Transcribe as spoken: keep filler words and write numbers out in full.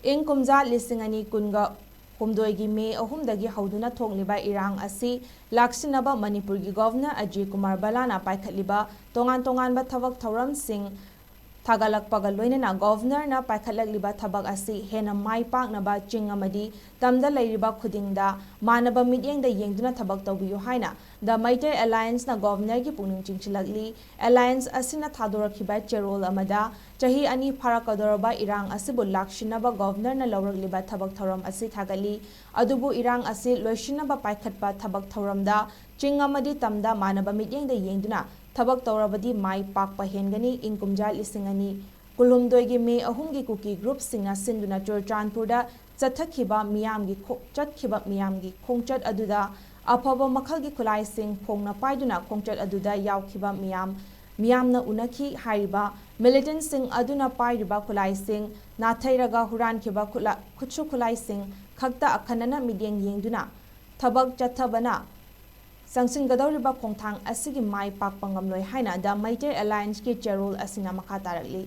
ꯏꯪ ꯀꯨꯝꯖꯥ ꯂꯤꯁꯤꯡ ꯑꯅꯤ ꯀꯨꯟꯒ ꯍꯨꯝꯗꯣꯏꯒꯤ ꯃꯦ ꯑꯍꯨꯝꯗꯒꯤ ꯍꯧꯗꯨꯅ ꯊꯣꯛꯂꯤꯕ ꯏꯔꯥꯡ ꯑꯁꯤ ꯂꯥꯛꯁꯤꯟꯅꯕ ꯃꯅꯤꯄꯨꯔꯒꯤ ꯒꯣꯚꯔꯅꯔ ꯑꯖꯌ ꯀꯨꯃꯥꯔ ꯚꯜꯂꯥꯅ ꯄꯥꯏꯈꯠꯂꯤꯕ ꯇꯣꯉꯥꯟ ꯇꯣꯉꯥꯟꯕ ꯊꯕꯛ ꯊꯧꯔꯝꯁꯤꯡ ꯊꯥꯒꯠꯂꯛꯄꯒ ꯂꯣꯏꯅꯅ ꯒꯣꯚꯔꯅꯔꯅ ꯄꯥꯏꯈꯠꯂꯛꯂꯤꯕ ꯊꯕꯛ ꯑꯁꯤ ꯍꯦꯟꯅ ꯃꯥꯏ ꯄꯥꯛꯅꯕ ꯆꯤꯡ ꯑꯃꯗꯤ ꯇꯝꯗ ꯂꯩꯔꯤꯕ ꯈꯨꯗꯤꯡꯗ ꯃꯥꯟꯅꯕ ꯃꯤꯠꯌꯦꯡꯗ ꯌꯦꯡꯗꯨꯅ ꯊꯕꯛ ꯇꯧꯕꯤꯌꯨ ꯍꯥꯏꯅ ꯗ ꯃꯩꯇꯩ ꯑꯦꯂꯥꯌꯟꯁꯅ ꯒꯣꯚꯔꯅꯔꯒꯤ ꯄꯨꯛꯅꯤꯡ ꯆꯤꯡꯁꯤꯜꯂꯛꯂꯤ꯫ ꯑꯦꯂꯥꯌꯟꯁ ꯑꯁꯤꯅ ꯊꯥꯗꯣꯔꯛꯈꯤꯕ ꯆꯦꯔꯣꯜ ꯑꯃꯗ ꯆꯍꯤ ꯑꯅꯤ ꯐꯥꯔꯛꯀꯗꯧꯔꯕ ꯏꯔꯥꯡ ꯑꯁꯤꯕꯨ ꯂꯥꯛꯁꯤꯟꯅꯕ ꯒꯣꯚꯔꯅꯔꯅ ꯂꯧꯔꯛꯂꯤꯕ ꯊꯕꯛ ꯊꯧꯔꯝ ꯑꯁꯤ ꯊꯥꯒꯠꯂꯤ꯫ ꯑꯗꯨꯕꯨ ꯏꯔꯥꯡ ꯑꯁꯤ ꯂꯣꯏꯁꯤꯟꯅꯕ ꯄꯥꯏꯈꯠꯄ ꯊꯕꯛ ꯊꯧꯔꯝꯗ ꯆꯤꯡ ꯑꯃꯗꯤ ꯇꯝꯗ ꯃꯥꯟꯅꯕ ꯃꯤꯠꯌꯦꯡꯗ ꯌꯦꯡꯗꯨꯅ ꯊꯕꯛ ꯇꯧꯔꯕꯗꯤ ꯃꯥꯏ ꯄꯥꯛꯄ ꯍꯦꯟꯒꯅꯤ꯫ ꯏꯪ ꯀꯨꯝꯖꯥ ꯂꯤꯁꯤꯡ ꯑꯅꯤ ꯀꯨꯟꯍꯨꯝꯗꯣꯏꯒꯤ ꯃꯦ ꯑꯍꯨꯝꯒꯤ ꯀꯨꯀꯤ ꯒ꯭ꯔꯨꯞꯁꯤꯡꯅ ꯁꯤꯟꯗꯨꯅ ꯆꯨꯔꯆꯥꯟꯄꯨꯔꯗ ꯆꯠꯊꯈꯤꯕ ꯃꯤꯌꯥꯝꯒꯤ ꯈꯣ-, ꯆꯠꯈꯤꯕ ꯃꯤꯌꯥꯝꯒꯤ ꯈꯣꯡꯆꯠ ꯑꯗꯨꯗ ꯑꯐꯕ ꯃꯈꯜꯒꯤ ꯈꯨꯠꯂꯥꯏꯁꯤꯡ ꯐꯣꯡꯅ ꯄꯥꯏꯗꯨꯅ ꯈꯣꯡꯆꯠ ꯑꯗꯨꯗ ꯌꯥꯎꯈꯤꯕ ꯃꯤꯌꯥꯝ, ꯃꯤꯌꯥꯝꯅ ꯎꯅꯈꯤ꯫ ꯍꯥꯏꯔꯤꯕ ꯃꯤꯂꯤꯇꯦꯟꯠꯁꯤꯡ ꯑꯗꯨꯅ ꯄꯥꯏꯔꯤꯕ ꯈꯨꯠꯂꯥꯏꯁꯤꯡ ꯅꯥꯊꯩꯔꯒ ꯍꯨꯔꯥꯟꯈꯤꯕ ꯈꯨꯠꯂꯥ-, ꯈꯨꯠꯁꯨ ꯈꯨꯠꯂꯥꯏꯁꯤꯡ ꯈꯛꯇ ꯑꯈꯟꯅꯅ ꯃꯤꯠꯌꯦꯡ ꯌꯦꯡꯗꯨꯅ ꯊꯕꯛ ꯆꯠꯊꯕꯅ ꯆꯪꯁꯤꯟꯒꯗꯧꯔꯤꯕ ꯈꯣꯡꯊꯥꯡ ꯑꯁꯤꯒꯤ ꯃꯥꯏ ꯄꯥꯛꯄ ꯉꯝꯂꯣꯏ ꯍꯥꯏꯅ ꯗ ꯃꯩꯇꯩ ꯑꯦꯂꯥꯌꯟꯁꯀꯤ ꯆꯦꯔꯣꯜ ꯑꯁꯤꯅ ꯃꯈꯥ ꯇꯥꯔꯛꯂꯤ꯫